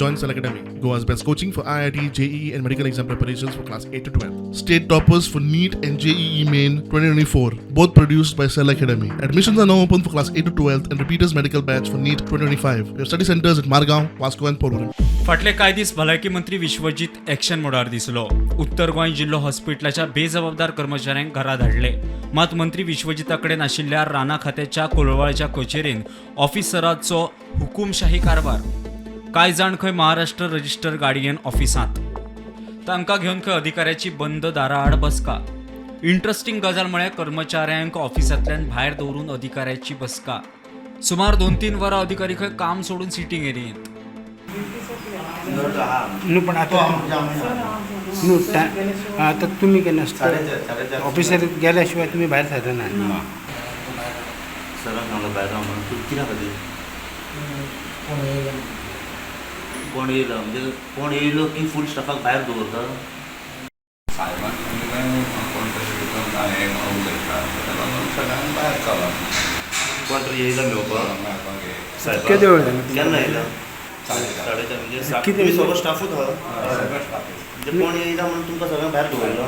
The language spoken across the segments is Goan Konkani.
Join Cell Academy, Goa's best coaching for IIT, JEE, and medical exam preparations for class 8 to 12. State toppers for NEET and JEE Main 2024, both produced by Cell Academy. Admissions are now open for class 8 to 12 and repeaters medical batch for NEET 2025. We have study centers at Margaon, Vasco, and Porvorim. फाटले कांय दीस भलायकी मंत्री विश्वजीत एक्शन मोडार दिसलो. उत्तर गोंय जिल्लो हॉस्पिटलाच्या बेजबाबदार कर्मचाऱ्यांक घरा धाडले. मात मंत्री विश्वजिता कडेन आशिल्ल्या राना खात्याच्या कोलवाळच्या कचेरेन ऑफिसराचो हुकुमशाही कारभार. कांय जाण खंय महाराष्ट्र रजिस्टर गाडयेन ऑफिसांत, तांकां घेवन खंय अधिकाऱ्याची बंद दारा आड बसका. इंट्रस्टिंग गजाल म्हळ्यार कर्मचाऱ्यांक ऑफिसांतल्यान भायर दवरून अधिकाऱ्याची बसका. सुमार 2-3 वरां अधिकारी खंय काम सोडून सिटींग एरियेंत. न्हू, पण आता न्हू, आता तुमी केन्ना आसता ऑफिसर गेल्या शिवाय तुमी भायर सरना. सरांक सांगलो भायर राव म्हणून. तूं कित्या खातीर? कोण येयला म्हणजे कोण येयलो की फूल स्टाफाक भायर दवरता. साहेबान सांगलें, कोण तरी भितर हें उलयता, ताका लागून सगळ्यांक भायर चला. कोण तरी येयला मेळपाक. मेळपाक हे. साहेबाक. केदे वेळ जालो? केन्ना येयला? 4:30. 4:30 म्हणजे कितें? तुमी सगळो स्टाफूच आहा. सगळो स्टाफ. म्हणजे कोण येयला म्हणून तुमकां सगळ्यांक भायर दवरला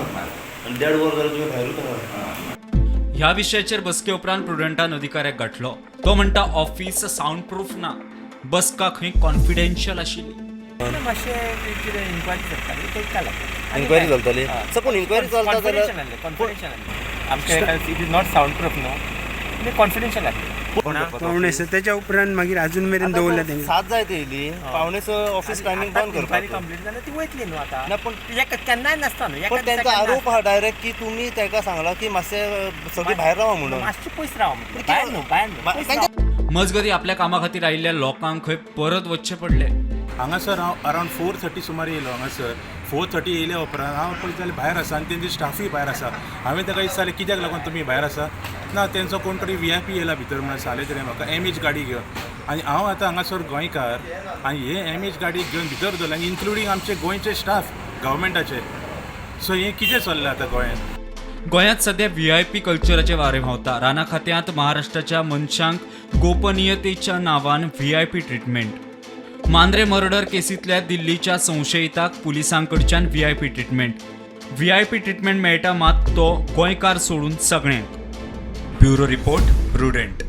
आनी देड वर जालें तुमी भायरूच आहा. ह्या विशयाचेर बसके उपरांत प्रुडंटान अधिकाऱ्याक गाठलो. तो म्हणटा, ऑफिस सावंड प्रूफ ना, बसका खंय कॉन्फिडेन्शियल आशिल्ली. मातशें कितें इन्क्वायरी चलताली तेका लागून. इन्क्वायरी चलताली? सर, पूण इन्क्वायरी चलता जाल्यार कॉन्फिडेन्शियल आसलें, कॉन्फिडेन्शियल आसलें आमचें. It is not sound proof न्हू, ते कॉन्फिडेन्शियल आसलें. 5:45 तेच्या उपरांत मागीर अजून मेरेन दवरल्या तेंकां. 7 जायत येयली, 5:45 ऑफिस टायमींग बंद इन्क्वायरी करपाक. कंप्लीट जाल्यार ती वयतली न्हू आतां. ना, पूण एका केन्नाय नासता न्हू. पण एका तेंचो आरोप आहा डायरेक्ट की तुमी ताका सांगला की मातशें सगळें भायर रावा म्हणून. मातशें पयस राव म्हणून. भायर न्हू, भायर न्हू, पयस राव. मजगती, आपल्या कामा खातीर आयिल्ल्या लोकांक खंय परत वचचें पडलें. हांगासर हांव अरावंड 4:30 सुमार येयलो. हांगासर 4:30 येयल्या उपरांत हांव पळयत जाल्यार भायर आसा आनी तेंचे स्टाफूय भायर आसा. हांवें ताका विचारलें, कित्याक लागून तुमी भायर आसा? ना, तेंचो कोण तरी व्हीआयपी येयला भितर म्हणून सांगलें तेणें म्हाका, एमएच गाडी घेवन. आनी हांव आतां हांगासर गोंयकार आनी हे एमएच गाडी घेवन भितर दवरले आनी इन्क्लुडींग आमचे गोंयचे स्टाफ गव्हर्मेंटाचे. सो हें कितें चल्लां आतां गोंयांत? गोंयांत सध्या व्हीआयपी कल्चराचें वारें व्हांवता. राना खात्यांत महाराष्ट्राच्या मनशांक गोपनीयतेच्या नांवान व्हीआयपी ट्रिटमेंट. मांद्रे मर्डर केसींतल्या दिल्लीच्या संशयिताक पुलिसांकडच्यान व्हीआयपी ट्रिटमेंट. व्हीआयपी ट्रिटमेंट मेळटा मात तो गोंयकार सोडून सगळ्यांक. Bureau report, Prudent.